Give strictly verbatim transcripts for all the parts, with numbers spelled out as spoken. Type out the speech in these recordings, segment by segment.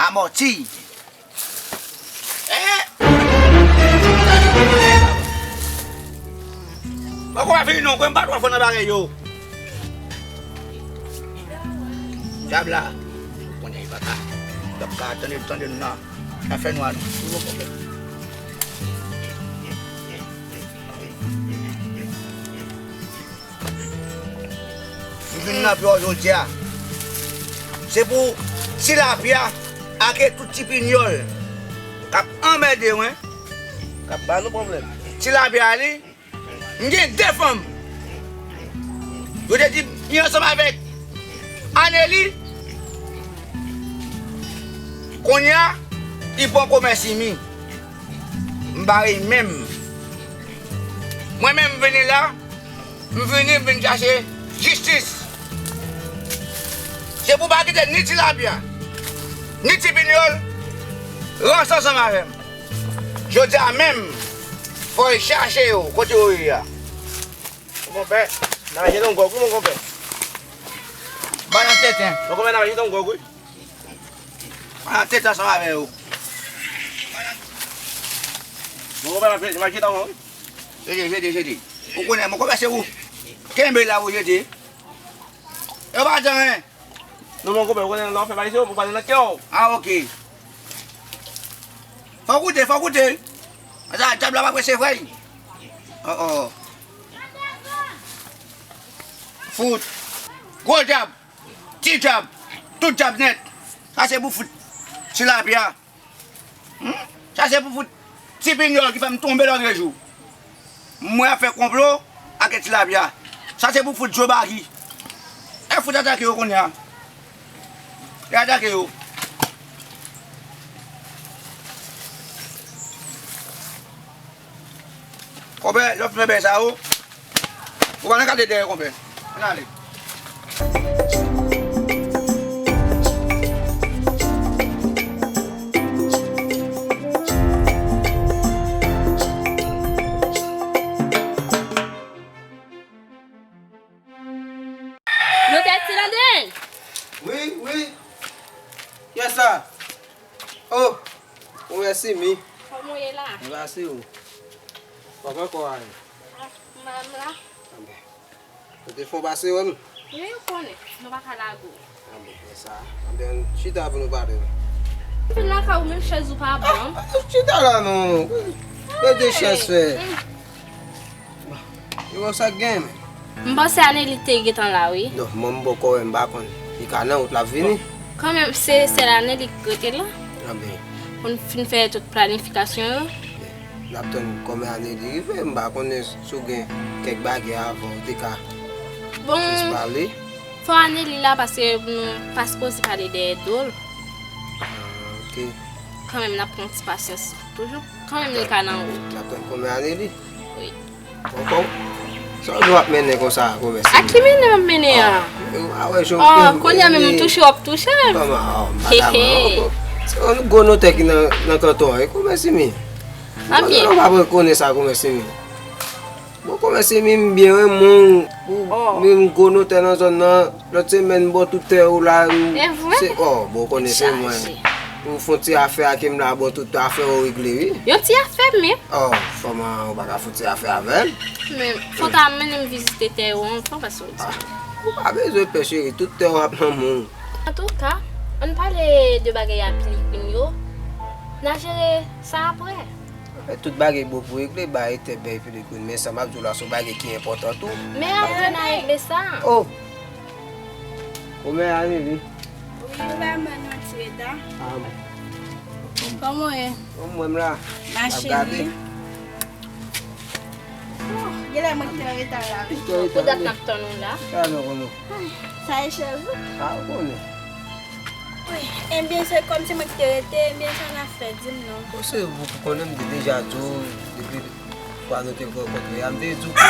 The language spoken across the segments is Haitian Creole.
Amòti. Eh! Poko pa fini non, kwen m pa twò fò nan bagay yo. Dyab la. Konnen li pa ka. Li pa ka tande, tande nou nan. Nan fè nwa nou. M vin nan pye w jodi a. Se pou tilapya ak tout ti pinyòl k ap anmède mwen, k ap ba nou pwoblèm. Tilapya li, m gen de fanm. Yo te di m li ansanm avèk Aneli. Kounye a, li pran komè Simi. M bare menm. Mwen menm m vini la, m vini, m vin chache jistis. Se pou pa kite ni tilapya, ni ti pinyòl ranse ansanm avè m. Jodi a menm, fò y chache yo kote yo ye a. Mon konpè, n a jete yon gòg wi, mon konpè. Ba nan tenten. Mon konpè, n a jete yon gòg wi. Ba nan tenten ansanm avè yo. Mon konpè, n a jete yon gòg wi. Jete, jete, jete. Ou konnen, mon konpè, se ou. Kenbe la, ou jete. Yo pa di anyen. Non, mon konpè, ou konnen lè w fè bagay se ou, ou pale nan kè w. Ah, ok. Fò w koute, fò w koute. Sa, dyab la pa prese vre. Oh, oh. Fout. Gwo dyab. Ti dyab. Tout dyab nèt. Sa se pou fout. Tilapya. Hmm? Sa se pou fout ti pinyòl ki fè m tonbe lòtrejou. M wè y ap fè konplo ak tilapya. Sa se pou fout Djobagi. E fout atake yo kounye a. E atake yo. Konpè, lè w fin fè bagay sa yo, ou pa nan gade dèyè, konpè. Ann ale. Notè Tilandèn! Wi, wi. Kiyès sa? Oh, ou mèsi mi. Kòman w ye la? Mèsi ou. Kòman kò a ye? Ah, m la, m la. Anben. Ou te fon pase wè m? Wi, ou konnen. Nou pa ka lage w. Anben, fè sa. Anben, chita pou nou pale. Vin lakay ou, menm chèz ou pa ban m. Ah, chita la non. Mete chèz fè. Yo, sa k gen, men? M panse Aneli te gentan la, wi. Non, mwen m poko wè, m pa konn. Li ka nan wout l ap vini. Kanmenm, se sèl Aneli k rete la. Anben. Pou n fin fè tout planifikasyon yo. N ap tann kòman Aneli rive, m pa konnen si w gen kèk bagay avan w te ka jis pale. Bon, fò Aneli la, paske nou pa sipoze pale dèyè do l. Ah, ok. Kanmenm, n ap pran ti pasyans toujou. Kanmenm, li ka nan wout. N ap tann kòman Aneli. Wi. Bon, bon. Sa w di w ap mennen konsa, konmè Simi? A ki mennen m ap mennen an? Ah, ah, wè, jan w... Ah, kounye a menm m touche w ap touche m. Kòman? Ah, madam, ah, se yon gwo notè ki nan, nan kanton an, e konmè Simi. Anbyen. Ou pa konnen sa, konmè Simi. Bon, konmè Simi, m byen renmen w, ou menm gwo notè nan zòn nan. Lòt semèn, m ba w tout tè ou la. E vre? Se, oh, bon, ou konnen se mwen. Ou fè yon ti afè ak m la, ba w tout afè ou regle, wi. Yon ti afè, men. Oh, fanm an, ou pa ka fè yon ti afè avè l. Men, fò w ta mennen m vizite tè ou anvan, paske w di. Ah, ou pa bezwen pè, cheri, tout tè ou ap nan men w. Antouka, ann pale de bagay a Pilikwin yo. N a jere sa apre. E tout bagay bon pou regle, bay tè bay Pilikwin, men sa m ap di w la, se yon bagay ki enpòtan tou. Men apre n a regle sa. Oh! Kòmè Aneli? Wi, nou la, men nou ti reta. Ah, bon. Kòman w ye? Bon, mwen m la. Ma cheri. Oh, genlè mwen ki te an reta la, wi. Ou te an reta, wi. Pou dat n ap tann ou la. Sa nou konnen. Sa e chèz ou? Ah, ou konnen. Wi, ebyen, se kòmsi mwen ki te rete, ebyen, sa n ap fè, di m non. Bon, se ou pou konnen, m te deja di w, depi fwa nou te rankontre a, m te di w ke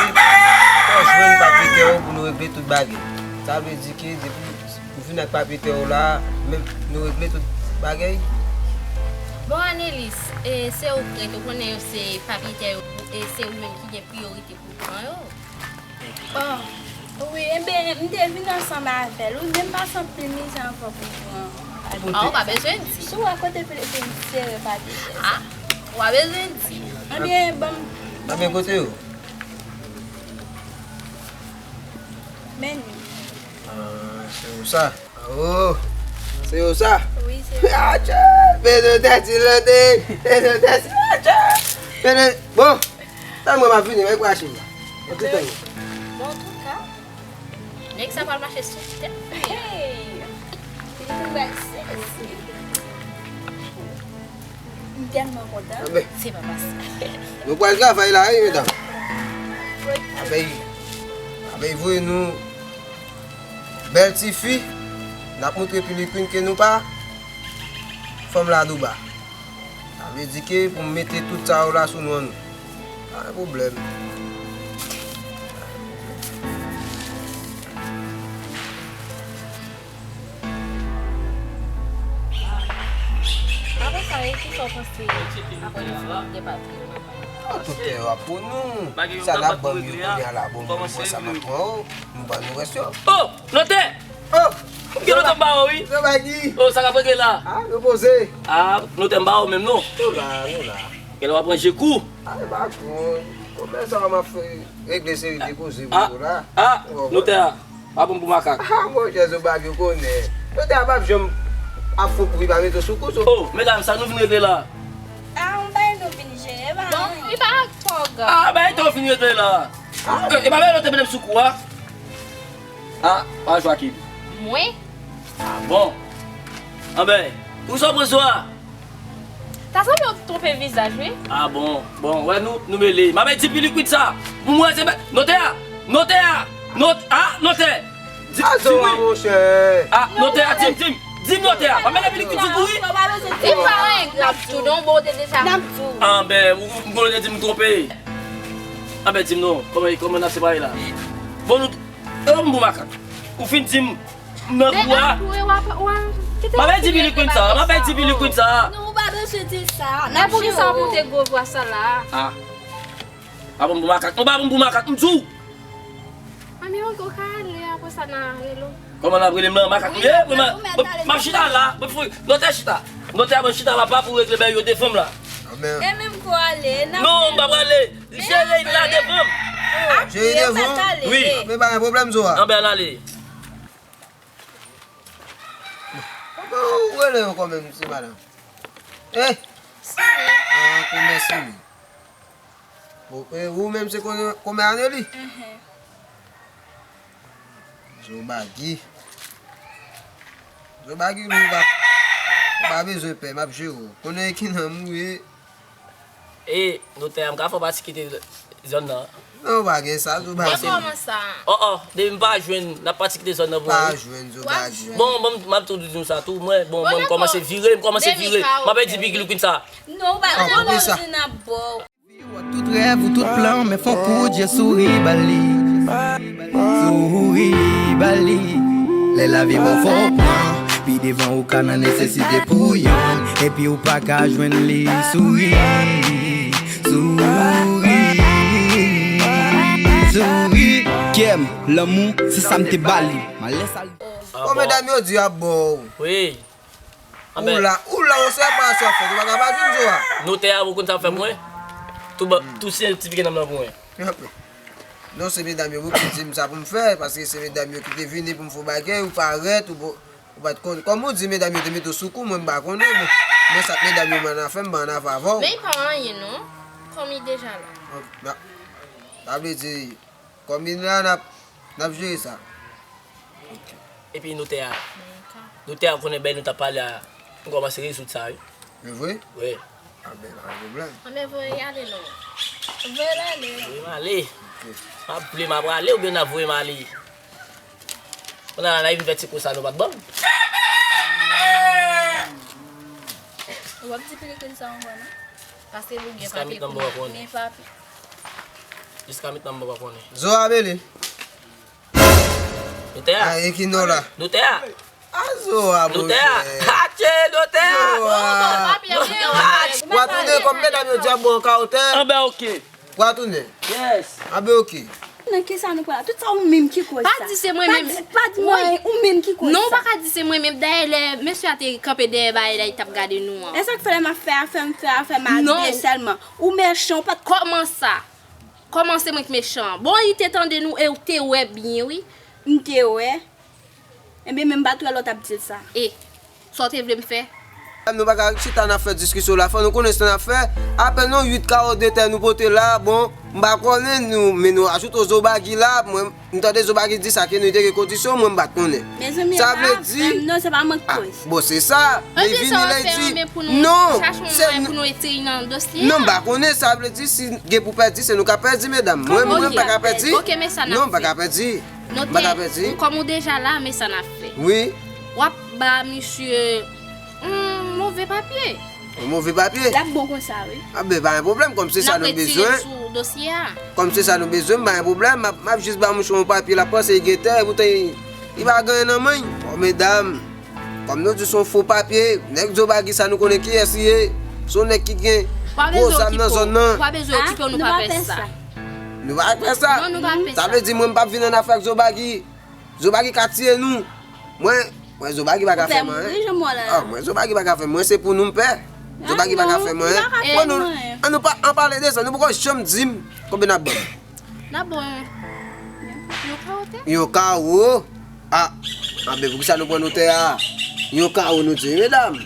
Jwenn papye tè yo pou nou regle tout bagay. Sa vle di ke depi ou vin ak papye tè yo la, menm nou regle tout bagay. Bon, Anelis, e, se ou k rete, ou konnen se papye tè yo, e se ou menm ki gen priyorite pou pran yo. Oh, wi, enben, m te vin ansanm avè l, wi, men m pase anpil mizè ankò pou pran. Ah, ou pa bezwen di. Si w wè kote Filipin sere papye tè sa. Ah, ou pa bezwen di. Enben, ban m. Enben, kote yo? Men li. Ah, se yo sa. Oh, se yo sa. Wi, se yo. Atchè! Pede tèt ilande! Pede tèt atchè! Pede, bon, tann mwen m ap vini, mwen krache la. An tou tan. Bon, antouka, nèg sa pral mache sou tèt. Hey! Li pral sezi. M tèlman kontan. Anben. Se pa pase. Nou pral travay la, wi, medam. Anben, anben, voye nou bèl tifi. N ap montre Pilikwin ke nou pa fanm ladouba. Sa vle di ke pou m mete tout sa yo la sou non nou. Pa gen pwoblèm. Apre sa, e kisa w panse apre nou fin gen papye yo? Ah, tout tè yo ap pou nou. Sa n ap ban m yo kounye a la, bon, mwen sa m ap pran yo, nou ban nou rès yo. Oh, notè! Oh! M gen notè m ba ou, wi. Notè Bagi. Oh, sa k ap regle la? Ah, nou poze. Ah, notè m ba ou menm, non. Nou la, nou la. Gen lè w ap ranje kou. Ah, e pa kou. Konbyen sa m ap fè regle seri de koze pou yo la? Ah, notè a. Pa bon pou makak. Ah, monchè, Zo Bagi, ou konnen. Notè a p ap janm ap fon kou, li pa mete w sou kou, Zo. Oh, medam, sa nou vin regle la? Ah, yon bagay nou vin jere, pa anyen. Li pa twò grav. Ah, bagay tè w vin regle la. Ah. E, e pa bagay notè mete m sou kou a? Ah, pa jwe ak li. Mwen? Ah, bon. Anben, pou sa w pran Zo a? Ta sanble w twonpe vizaj, wi. Ah, bon, bon, wè nou, nou mele. M ap di Pilikwin sa. Pou mwen, se bè-, notè a, notè a, not-, ah, notè. Di, a, Zo a, monchè. Ah, notè a, di m, di m, di m notè a. Pa mele Pilikwin sou kou, wi. Li pa engra tou, non, bon, te deja. Anben, ou, ou, ou di m twonpe. Anben, di m non, kòman, kòman n ap separe la? Bon, nou, e, m bon makak. Ou fin di m, nan kou a. M ap di Pilikwin sa, m ap di Pilikwin sa. Non, ou pa bezwen di sa. N ap jere sa pou te gwo vwa sa la. Ah. Pa bon pou makak. Non, pa bon pou makak, m di w. Anmye, ou ka ale, apre sa n a rele w. Kòman n ap rele m nan? Makak m ye? M ap chita la. Notè chita. Notè a ban chita la, pa pou regle bagay yo devan m la. E menm kou ale, n ap. Non, m pa prale. Jere l la devan m. Jere devan m? Wi. Men pa gen pwoblèm, Zo a. Anben, n ale. Kòman ou rele yo kòmèm, mesye, madanm? Eh! Ah, kòmèse, wi. Bon, e ou menm se kòmè, kòmè Aneli? Zo Bagi. Zo Bagi, ou pa, ou pa bezwen pè, m ap jere w. Konnen ki nanm ou ye. E, notè a, m ka fè w pati kite zòn nan? Non, pa gen sa, Zo Bagi. Kòman sa? Oh, oh, depi m pa jwenn, n ap pati kite zòn nan pou mwen, wi. Pa jwenn, Zo Bagi. Bon, bon, m ap tou di nou sa tou, mwen, bon, mwen, m kòmanse vire, m kòmanse vire. M ap di Big Liquid sa. Non, ou pa gen nan bò. Tout rèv ou tout plan, men fon kout je souri ba li. Souri ba li. Lè lavi ba w fò pran. Pi devan ou ka nan nesesite pou yonn. Epi ou pa ka jwenn li. Souri. Souri. Souri. Kè m, lanmou, se sa m te ba li. Malè sa l. Bon, medam yo di ap ba w. Wi. Ou la, ou la, yon separasyon ap fèt, ou pa ka pa di m Zo a. Notè a, ou konn sa ap fè pou mwen? Tou ba, tou siyifye nanm nan pou mwen. Non, se medam yo wi ki di m sa pou m fè, paske se medam yo ki te vini pou m fè yon bagay, ou parèt, ou, ou pa t konn. Kòm ou di medam yo te mete w sou kou, mwen m pa konnen, bon. Mwen sa k medam yo mande fè, m pa annafè avè w. Men pa anyen non, kòm li deja la. Sa vle di, kòm li la, n ap, n ap jere sa. Epi notè a. Notè a konnen bagay nou t ap pale a, nou kòmanse rezoud sa, wi. Se vre? Wi. A ben, pa gen pwoblèm. A men voye l ale non. Voye l ale. Voye m ale. M ap vle m ap prale oubyen n ap voye m ale? Kounye a la, n a vin fè ti kou sa nou pa t ban m. Ou p ap di Pilikin sa ankò non? Paske nou gen papye pou nou. Men papye. Jiska mitan m pa konnen. Zo a bele. Dotè a. A, e ki non la? Dotè a. A, zo a, dotè a. Atche, dotè a. Zo a. Wa tounen kòm medam yo di a bon ka otè. Anben, oke. Wa tounen. Yes. Anben, oke. Nan ki sa nou pral la? Tout sa ou menm ki koz sa. Pa di se mwen menm. Pa di, pa di mwen, ou menm ki koz sa. Non, ou pa ka di se mwen menm. Dayè, lè mesye a te kanpe dèyè bagay la, li t ap gade nou an. E sa k fè lè m ap fè afè m, fè afè m a de sèlman. Ou mechan, ou pa t. Kòman sa? Kòman se mwen k mechan? Bon, li te tande nou e ou te wè byen, wi. M te wè. Ebyen, men m pa t wè lè w t ap di l sa. E, sa w te vle m fè? Nou pa ka chita n ap fè diskisyon la, fò nou konnen sa n ap fè. Apèn yon uit kawo de tè nou pote la, bon, m pa konnen nou, men nou ajoute Zo Bagi la, mwen, m tande Zo Bagi di sa ke nou te gen kondisyon, mwen m pa t konnen. Mezanmi, sa vle di, non, se pa mwen k koz. Bon, se sa. Li vini la, li di, non, se nou. Non, m pa konnen, sa vle di, si gen pou pèdi, se nou k ap pèdi, medam. Mwen, mwen, m pa ka pèdi. Non, m pa ka pèdi. M pa ka pèdi. Kòm ou deja la, men sa n ap fè. Wi. W ap ba misye yon move papye. Yon move papye? L ap bon konsa, wi. Anben, pa gen pwoblèm, kòm se sa nou bezwen. N ap retire sou dosye a. Kòm se sa nou bezwen, pa gen pwoblèm. M ap, m ap jis ba misye yon papye, l ap panse li gen tè, epoutan li, li pa gen anyen nan men l. Bon, medam, kòm nou di se yon fo papye, nèg Zo Bagi sa nou konnen kiyès li ye. Se yon nèg ki gen gwo zam nan zòn nan. Ou pa bezwen okipe w, nou pa pè sa. Nou pa pè sa. Non, nou pa pè sa. Sa vle di mwen m p ap vin an afè ak Zo Bagi. Zo Bagi ka tiye nou. Mwen, mwen Zo Bagi pa ka fè mwen anyen. Ah, mwen Zo Bagi pa ka fè mwen, se pou nou m pè. Zo Bagi pa ka fè mwen anyen. Bon, nou, an nou pa, an pale de sa, nou poko janm di m konbyen n ap ban m. N ap ban w yon kawo tè. Yon kawo? Ah, anben, poukisa nou pran nou tè a? Yon kawo nou di, medam.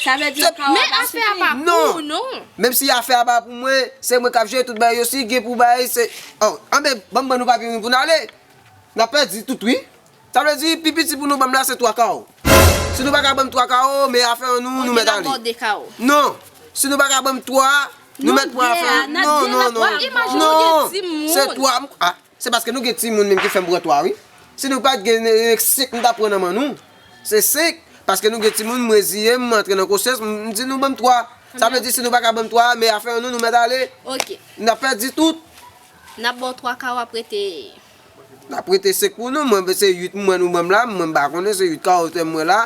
Sa vle di yon kawo a pa sifi? Men afè a pa pou ou, non. Menm si afè a pa pou mwen, se mwen k ap jere tout bagay yo. Si gen pou bagay, se, oh, anben, ban m ban nou papye nou pou n ale. N ap pèdi tout, wi. Sa vle di, pi piti pou nou ban m la, se twa kawo. Si nou pa ka ban m twa kawo, men afè an nou, nou mèt ale. Non. Si nou pa ka ban m twa, nou mèt pran afè an. Non, non, non. Non, se twa. Ah, se paske nou gen timoun menm ki fè m pran twa, wi. Si nou pa t gen, eh, senk, nou t ap pran nan men nou. Se senk. Paske nou gen timoun, m reziye m, m antre nan konsyans, m, m di nou ban m twa. Sa vle di, si nou pa ka ban m twa, men afè an nou, nou mèt ale. N ap pèdi tout. N ap ba w twa kawo, ap rete. N ap rete senk pou nou, mwen se uit m wè nou ban m la, mwen m pa konnen se uit kawo tè m wè la,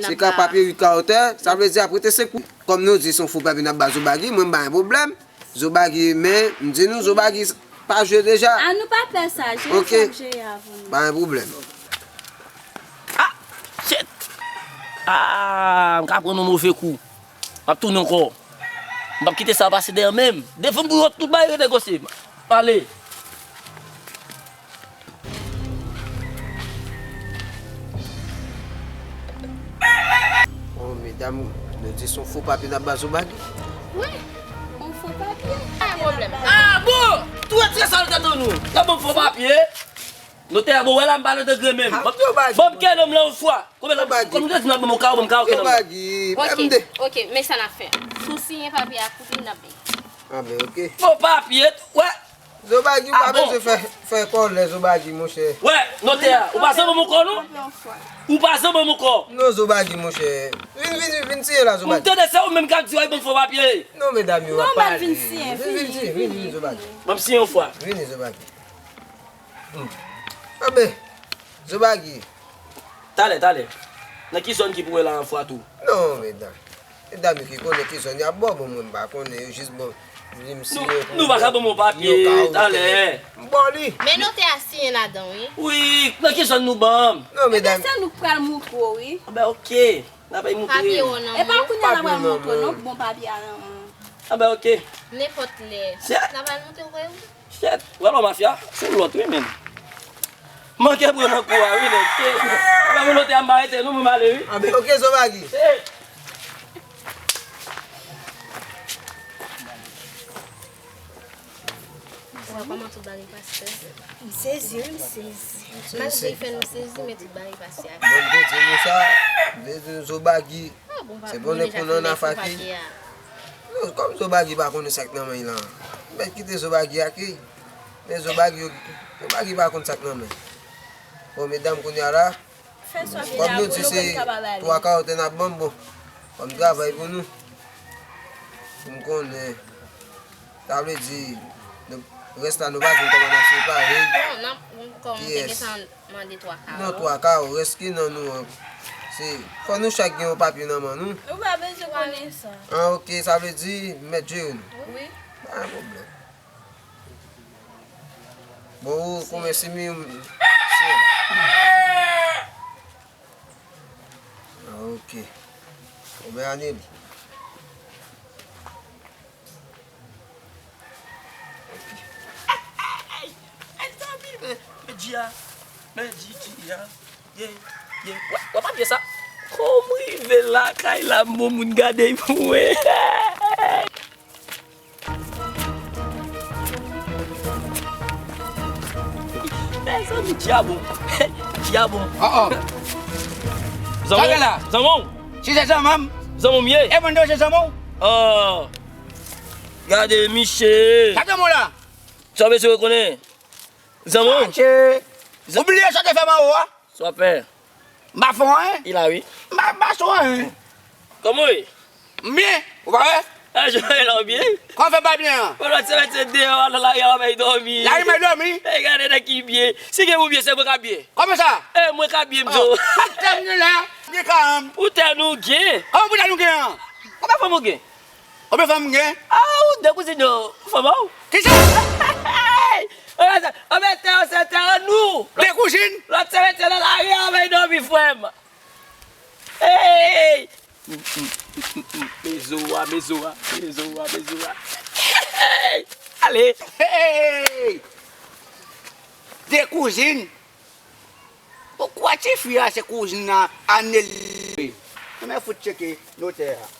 se ka papye uit kawo tè, sa vle di ap rete senk pou. Kòm nou di se yon fo papye n ap ba Zo Bagi, mwen m pa gen pwoblèm, Zo Bagi, men m di nou Zo Bagi pa jwe deja. Ah, nou pa pè sa, jere sa ap jere avè nou. Pa gen pwoblèm. Ah, shit! Ah, m ka pran yon move kou. M ap tounen ankò. M p ap kite sa pase dèyè men m. Devan m pou yo tout bagay rete gosye. M ale. Oh, medam, nou di se yon fo papye n ap ba Zo Bagi. Wi, yon fo papye. Pa gen pwoblèm. Ah, bon! Tou retire sa nan tèt nou. Sa bon fo papye. Notè a, bon, wè la, m pa nan degre menm. Ban m kè non m la yon fwa. Konbyen la, kòm nou te di n ap ban m yon kawo, ban m kawo kè non m la. Ok, ok, men sa n ap fè. Si w siyen papye a kout li, n ap bay. Ah, ben, ok. Fo papye, wè. Zo Bagi, ou pa bezwen fè, fè kòlè, Zo Bagi, monchè. Wè, notè a, ou pa janm ban m yon kawo, non? Ou pa janm ban m yon kawo. Non, Zo Bagi, monchè. Vin, vin, vin siyen la, Zo Bagi. M tande se ou menm k ap di w al ban m fo papye. Non, medam yo ap pale. Vin, vin siyen, vin, vin, vin, Zo Bagi. Ban m siyen yon fwa. Vini, Zo Bagi. Hmm. Anben, Zo Bagi. Talè, talè. Nan ki zòn ki pou wè la yon fwa tou? Non, medam. Medam yo ki konnen ki zòn y ap ba w, bon, mwen m pa konnen, yo jis ban m, di m si yo pou. Nou pa ka ban m yon papye, talè. M ba w li. Men notè a siyen ladan, wi. Wi, nan ki zòn nou ban m? Non, medam. Ebyen, se nou k pral moutre w, wi. Anben, ok. N ap al moutre. Papye w nan men w. E pa kounye a n ap al moutre w, non, bon papye a nan men w. Anben, ok. Nenpòt lè. N ap al moutre w, wi. Shit, ou pral wè mafya, se lòt wi menm. Manke pran nan kou a wi nèg. Anben, mwen notè a m pa rete non, mwen m ale wi. Anben, ok, Zo Bagi. Shit. Ou wè kòman tout bagay pase? M sezi wi, m sezi. Malgre l fè nou sezi, men tout bagay pase a. Bon, m te di nou sa, m te di nou Zo Bagi. Se pou nou konn nan afè ki. Non, kòm Zo Bagi pa konnen sa k nan men l lan. Mèt kite Zo Bagi a ki. Men Zo Bagi, Zo Bagi pa konn sa k nan men. Bon, medam, kounye a la, kòm nou di se twa kawo tè n ap ban m, bon, fò m travay pou nou. Pou m konnen. Sa vle di, nou, Rès la, nou pa di kòman n ap separe. Non, non, kòm te gentan mande twa kawo. Non, twa kawo, rès ki nan nou an. Se, fò nou chak gen yon papye nan men nou. Ou pa bezwen konnen sa. Ah, ok, sa vle di, m mèt jere nou. Wi. Pa gen pwoblèm. Bon, ou konbyen simi, se Ah, ok. Konbyen ane li? Ay, zanmi, men, men Dji a, men Dji, Dji a, ye, ye. Wè, wè papye sa? Kòm rive lakay la, m bon moun gade pou mwen. Mezanmi, dyabon. Dyabon. Oh, oh. Sa gen la? Zanmon. Si se zanmon. Zanmon m ye. E mwen do se zanmon. Oh. Gade, miche. Sa zanmon la? Sa w bezwen konnen? Zanmon. Sa se. Ou bliye sa te fè manwo a? Sa w ap fè? M pa fè anyen. I la wi. M pa, m pa sou anyen. Kòman w ye? M byen, ou pa wè? Ah, Joel, w byen? Kòman fè m pa byen an? Bon, lòt semèn se deyò a, nan lari a, w ap bay dòmi. Lari m bay dòmi? E gade nèg ki byen. Si gen moun byen, se mwen k ap byen. Kòman sa? E mwen k ap byen, m di w. Ou tè m gen la, gen ka m. Ou tè nou gen? Kòman pou tè nou gen an? Konbyen fanm ou gen? Konbyen fanm m gen? Ah, ou de kouzin yo, fanm a w. Kisa? Anben, tè yo se tè an nou. De kouzin? Lòt semèn se nan lari a, bay dòmi, frè m. Hey! Mezo a, mezo a, mezo a, mezo a. Hey! Ale! Hey! De kouzin? Ou kwè tifi a se kouzin nan Anel? Mwen fout tcheke notè a.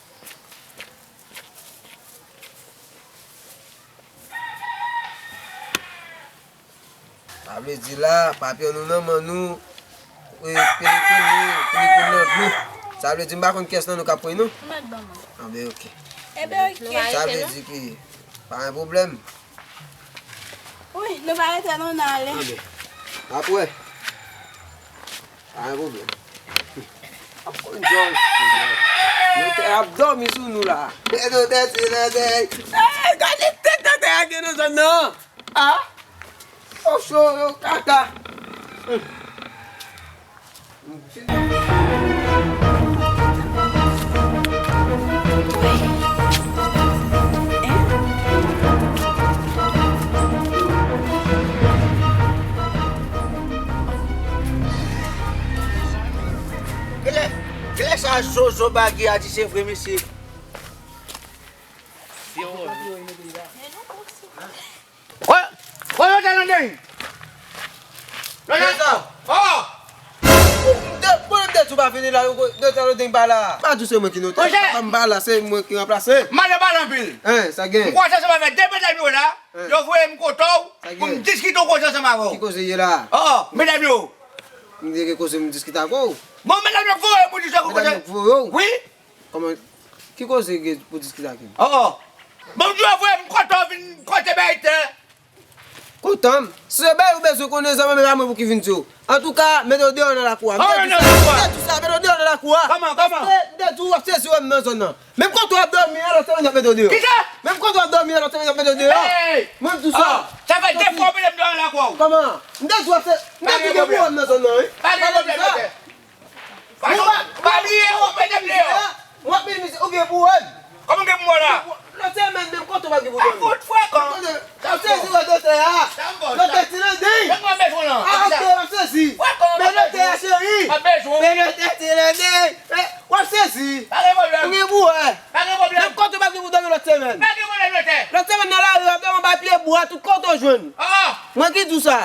Sa vle di la, papye nou nan men nou, e, pelikou nou, pelikou nan dlo. Sa vle di m pa konn kiyès nan nou k ap pran non? Ou mèt ban mwen. Anben, ok. Enben, ok. Sa vle di ki pa gen pwoblèm. Wi, nou pa rete non, n ale. Anben, apre. Pa gen pwoblèm. Ap konn djòl. Notè ap dòmi sou nou la. Notè ti nènèy. Ey, gade tèt notè a gen nan zòn nan. Ah! Yo cho, yo kaka. Kilè, kilè sa Jojo Bagy a di se vre, mesye? Kò, kò yo te nan dèy. Notè sa. Oh! Ou, m te, mwen m te di w pa vini la, notè Lodeng pa la. Pa di w se mwen ki notè. Monchè! M pa la, se mwen ki ranplase. M ale pale anpil. Hein, sa gen? M kwè se sa m ap fè de medam yo la. Hein. Yo voye m kote w pou m diskite yon koze ansanm avè w. Ki koze ye la? Oh, oh, medam yo. M gen koze m diskite avè w. Bon, medam yo voye m pou diskite yon koze. Medam yo voye w? Wi. Kòman? Ki koze gen pou diskite ak li? Oh, oh. Bon, m di yo voye m kote w vin kote bay tè. Kontan m. Si se bay ou bezwen konnen zanmi, men pa mwen pou ki vin di w. Antouka, mete w deyò nan lakou a. Kòman deyò nan lakou a? M te di w sa, mete w deyò nan lakou a. Kòman, kòman? Paske m te di w w ap sezi wè m nan zòn nan. Menm kote w ap dòmi an, lòt semèn y ap mete w deyò. Kisa? Menm kote w ap dòmi an, lòt semèn y ap mete w deyò. Hey! Mwen di w sa. Oh, sa fè de fwa w mete m deyò nan lakou a. Kòman? M te di w ap se, m te di w gen pwoblèm nan zòn nan, wi. Pa gen pwoblèm, notè. Pa bliye, w ap mete m deyò. W ap minimize, ou gen pou wè m. Kòman gen pou wè la? Lòt semèn menm kote w pa gen pou dòmi. Fout frekon. Sa w sezi wè notè a. Notè ti nan dey. Nèg mwen bezwen lan. Ah, ok, w ap sezi. Frekon. Men notè a, cheri. M ap bezwen. Men notè ti nan dey. Eh, w ap sezi. Pa gen pwoblèm. Ou gen pou wè. Pa gen pwoblèm. Menm kote w pa gen pou dòmi lòt semèn. Pa gen pwoblèm, notè. Lòt semèn nan lari, w ap dòmi anba pye bwa, tout kote w jwenn. Ah, ah. Mwen ki di w sa.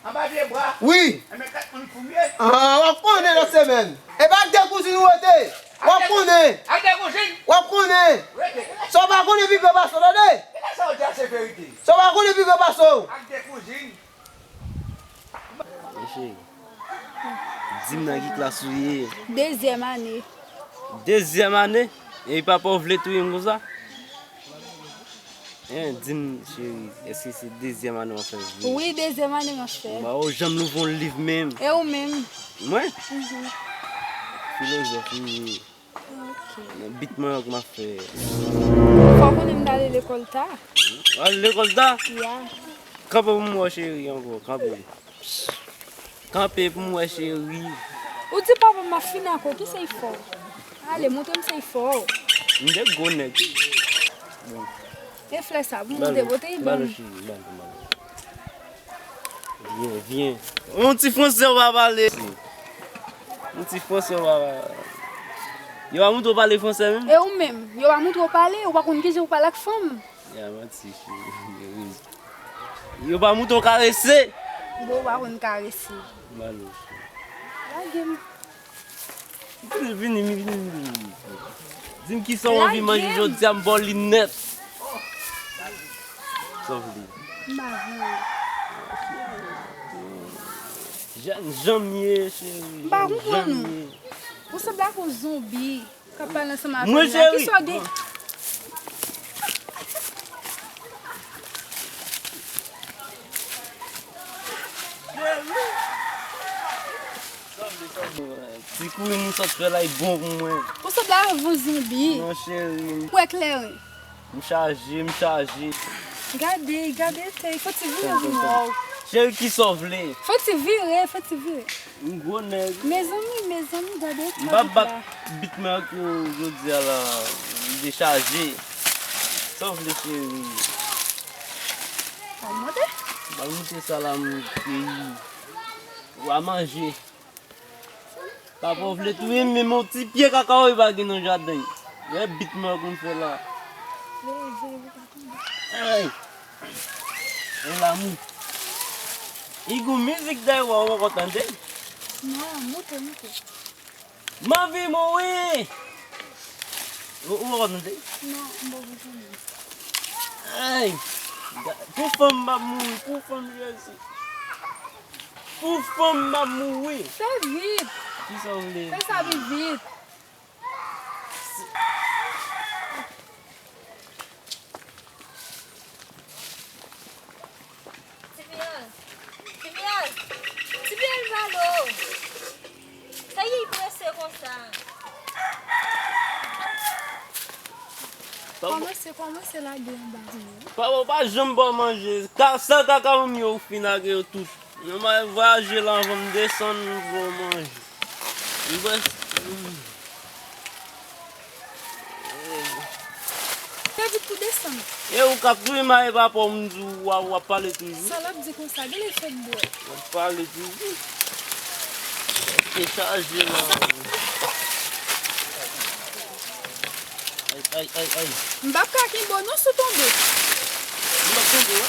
Anba pye bwa? Wi. Enben, kat moun fou m ye. Ah, w ap konnen lòt semèn. E pa ak de kouzin ou rete. W ap konnen. Ak de kouzin? W ap konnen. Rete. Sa w pa konnen pi gran pase w, tande? Kilè sa w di a se verite? Sa w pa konnen pi gran pase w. Ak de kouzin? Mecheri, di m nan ki klas ou ye? Dezyèm ane. Dezyèm ane? E papa w vle touye m konsa? Hein, di m, cheri, èske se dezyèm ane w ap fè vre? Wi, dezyèm ane m ap fè. Bon, ba, ou janm louvri yon liv menm. E ou menm? Mwen? Mhm. Filozòf, wi. Ok. Nan bit mwen an k m ap fè. Fò w konnen m t ale lekòl ta. W al lekòl ta? Ya. Kanpe pou m wè cheri ankò, kanpe. Kanpe pou m wè cheri. Ou di papa m ap fin ak ou, ki se y fè w? Ale, montre m se y fè w. M de gwo nèg. E flè sa, pou m montre, pote y ban m. Vyen, vyen. Yon ti fransè w pa pale. Yon ti fransè w pa pale. Yo pa montre w pale fransè menm? E ou menm, yo pa montre w pale, ou pa konn kijan pou pale ak fanm? Ya, manti, cheri. Yo pa montre w karese? Bon, ou pa konn karese. Malo, cheri. Lage m. Vini, vini, vini, vini. Di m kisa w anvi manje jodi a, m ba w li nèt. Sa w vle? M pa vle. Jèn jan m ye, cheri. M pa konprann ou. Ou sanble ak yon zonbi k ap pale ansanm avè m la. Kisa w gen? Ti kouri nou sot fè la, li bon pou mwen. Ou sanble avèk yon zonbi. Non, cheri. Ou eklere. M chaje, m chaje. Gade, gade, fè, fò ti vire pou m wè w. Cheri, kisa w vle? Fò ti vire, fò ti vire. M gwo nèg. Mezanmi, mezanmi, gade. M pa bat bit mwen ak yo jodi a la. M dechaje. Sa w vle, cheri? Ou monte? M pa monte sa la, m peyi. Ou a manje. Papa, w vle touye m, men yon ti pye kakawo pa gen nan jaden. Wè bit mwen konn fè la. Ay! Yon lamou. Li gon mizik dèyè w, ou poko tande? Non, moute, moute. M anvi mouri! Ou, ou poko tande? Non, m poko tande. Ay! Pou fanm m ap mouri, pou fanm Jezi. Pou fanm m ap mouri. Fè vit. Kisa w vle? Fè sa vit, vit. Ti Piyòl! Ti Piyòl! Ti Piyòl, m pale w! Sa y prese konsa? Kòmanse, kòmanse lage anba pou mwen. Papa, w pa janm ba w manje. Ka, sèl kaka m yo, ou fin lage yo tout. Mwen va vwayaje la anvan m desann, m voye w manje. M prèske. Fè vit pou desann. E ou k ap touye m a, e pa pou m di w w ap pale toujou. Sa l ap di konsa, genlè fè m bwè. W ap pale toujou. Te chaje la. Ay, ay, ay, ay. M p ap ka kenbe w non si w tonbe. M p ap tonbe, wi.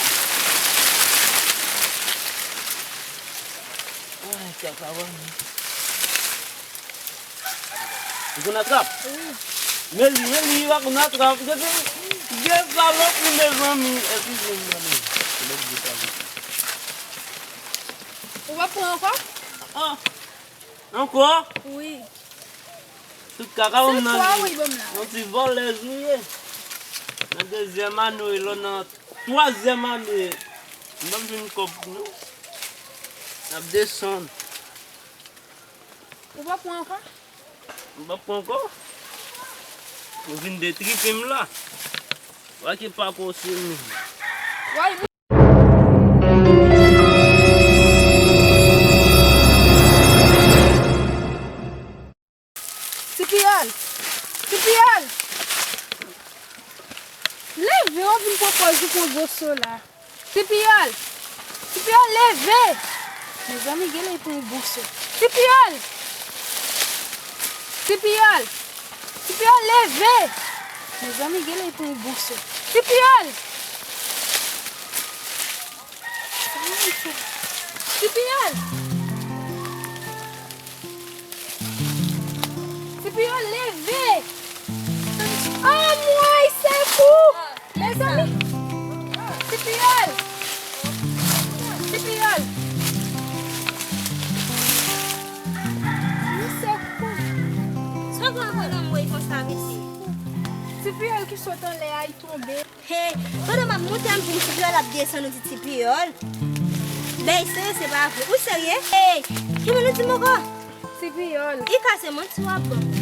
Ay, kaka, wi. Ou konn atrap? Wi. Men li, men li, li pa konn atrap. Gade, gen salopri, mezanmi. Eskize m, gade. Ou p ap pran ankò? Ah. Ankò? Wi. Tout kaka w nan li. Yon ti vòlèz ou ye. Nan dezyèm ane w, lè w nan twazyèm ane, m p ap jwenn kòb non. N ap desann. Ou p ap pran ankò? M p ap pran ankò. Ou vin detripe m la. Wè ki pa posib. Wè. Ti Piyòl! Ti Piyòl! Leve, w ap vin pran pòz ou pran gwo so la. Ti Piyòl! Ti Piyòl, leve! Mezanmi, genlè pran yon bon so. Ti Piyòl! Ti Piyòl! Ti Piyòl, leve! Mezanmi, genlè pran yon bon so. Ti Piyòl! Ti Piyòl! Ti Piyòl, leve! Anmwey, sekou! Mezanmi! Ti Piyòl! Ti Piyòl! Sekou! Sa w pran nan mwen konsa, mesye? Ti Piyòl ki sot anlè a, li tonbe. Hey, pandan m ap monte a, m di m Ti Piyòl ap desann, ou di Ti Piyòl. Bèy serye, se pa vre. Ou serye? Hey, ki moun ou di m ankò? Ti Piyòl. I ka se manti w ap ban m.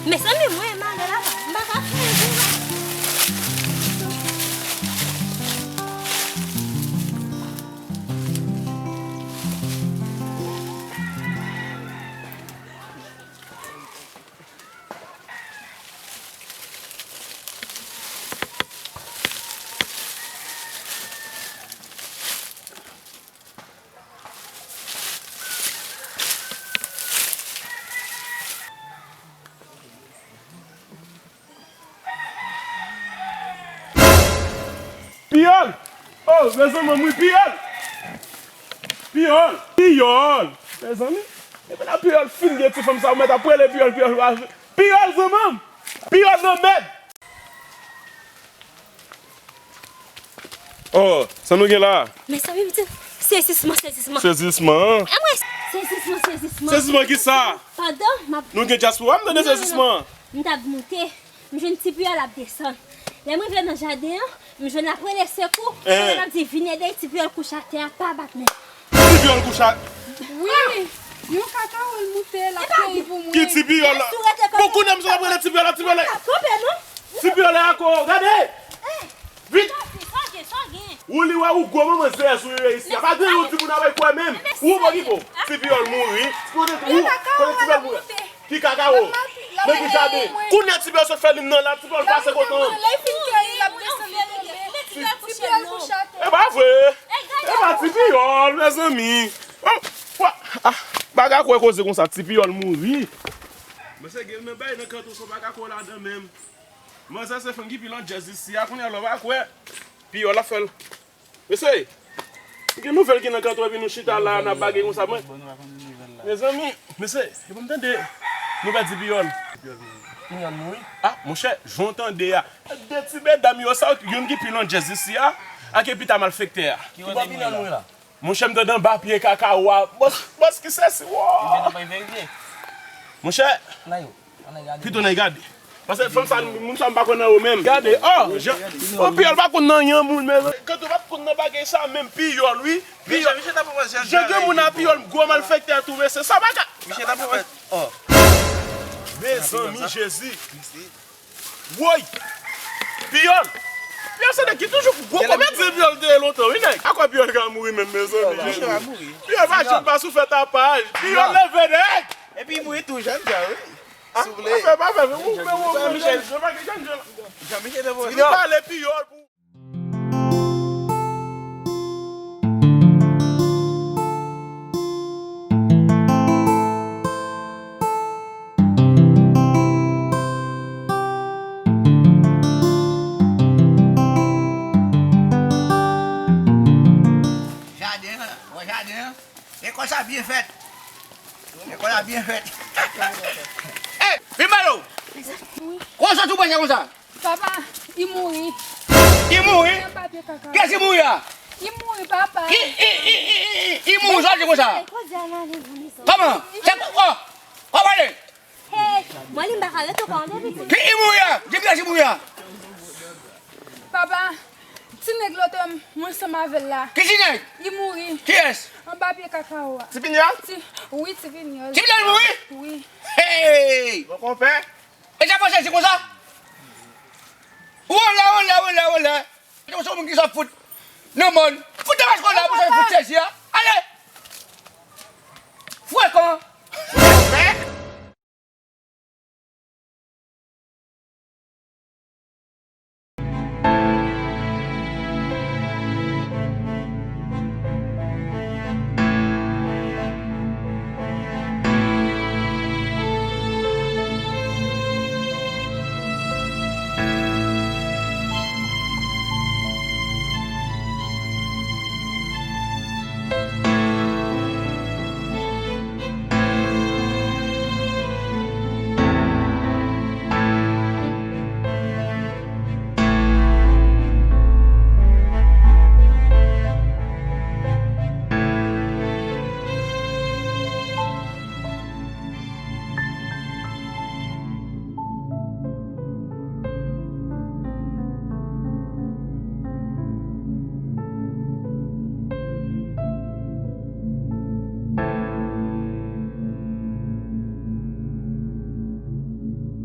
Mezanmi, mwen, malè la, m pa ka fè anyen. Mezanmi, wi, Piyòl! Piyòl! Piyòl! Mezanmi, epi la Piyòl fin gen ti fanm sa, ou mèt ap rele Piyòl, Piyòl pa jwe. Piyòl, zanmi m! Piyòl nan mèd! Oh, sa nou gen la? Mezanmi, pitit, sezisman, sezisman. Sezisman? Anmwey, sezisman, sezisman. Sezisman ki sa? Pandan m ap... Nou gen dyaspora, m tande sezisman. M t ap moute. M jwenn ti Piyòl ap desann. Lè m rive nan jaden an, m jwenn l ap rele sekou. Kounye l ap di, "Vin ede ti Piyòl kouche atè a, pa bat men." Ti Piyòl kouche a... Wi, yon kakawo l moute, l ap peye pou mwen. Ki ti Piyòl la? Bon, kounye a m sot ap rele ti Piyòl la, ti Piyòl la. Kanpe non. Ti Piyòl la ako, gade! Vit! Ou li wè ou gwo manman zèyè sou yo isi a. Pa gen yon timoun ap kwè menm. Ou bon ki bon. Ti Piyòl mouri. Kote ti Piyòl mouri? Ki kakawo? Nan ki jaden? Kounye a ti Piyòl sot fè li nan la, ti Piyòl pase kote an. E pa vre. E pa ti Piyòl, mezanmi. Bagay kwè koze konsa, ti Piyòl mouri. Mesye gen nan bay nan kanto san bagay kwè ladan menm. Manzè se fanm ki pi landjèz isi a, kounye a lè w pa kwè. Piyòl ap fè l. Mesye, gen nouvèl ki nan kanto epi nou chita la, n ap bagay konsa, mwen. Mezanmi, mesye, epi m tande nou pèdi Piyòl. Piyòl mouri? Ah, monchè, jan w tande a. De ti medam yo sa, youn ki pi landjèz isi a, ak epi ta malfektè a. Ki bò Piyòl mouri la? Monchè, m tande anba pye kakawo a. Bòs, bòs ki sesi, wo! Monchè, pito n al gade. Paske fanm sa, moun sa m pa konn nan yo menm. Gade, oh, jan, oh, Piyòl pa konn nan yon moun menm. Kanto pa t konn nan bagay sa menm, Piyòl, wi. Piyòl. Jan gen moun a Piyòl, gwo malfektè tou, mesye, sa pa ka. Mezanmi, Jezi. Woy! Piyòl! Piyòl se nèg ki toujou gwo komedyen Piyòl te ye lontan, wi, nèg. A kwè Piyòl ka mouri menm, mezanmi? Piyòl pa janm pa sou fè tapaj. Piyòl leve, nèg! Epi mouri tou jèn jan, wi. Souple. Pa fè, pa fè, ou fè, ou fè, Michel. Jan pa gen jèn jan. Jan Michel te voye. Nou pale Piyòl pou Jaden an, wè jaden an. Lekòl sa byen fèt. Lekòl la byen fèt. Ey, vin ba yo. Kòman sa tou prese konsa? Papa, li mouri. Li mouri? Nan papye kaka. Kiyès ki mouri a? Li mouri, papa. Ki, i, i, i, i, i, i mouri, sa w di konsa? Kòman? Se, oh, kòman li? Hey, mwen li m pa ka ret ankò, tande pitit. Ki, li mouri a? Di m kiyès ki mouri a? Papa, ti nèg lòt mwen ansanm avè l la. Ki ti nèg? Li mouri. Kiyès? Anba pye kakawo a. Ti Pinyòl? Ti, wi, ti Pinyòl. Ti Pinyòl mouri? Wi. Hey! Bon, konpè. E sa fè w sezi konsa? Olè, olè, olè, olè. Se yon moun ki sot fout nan mòn. Fout nan mòn la, pou sa fout sezi a.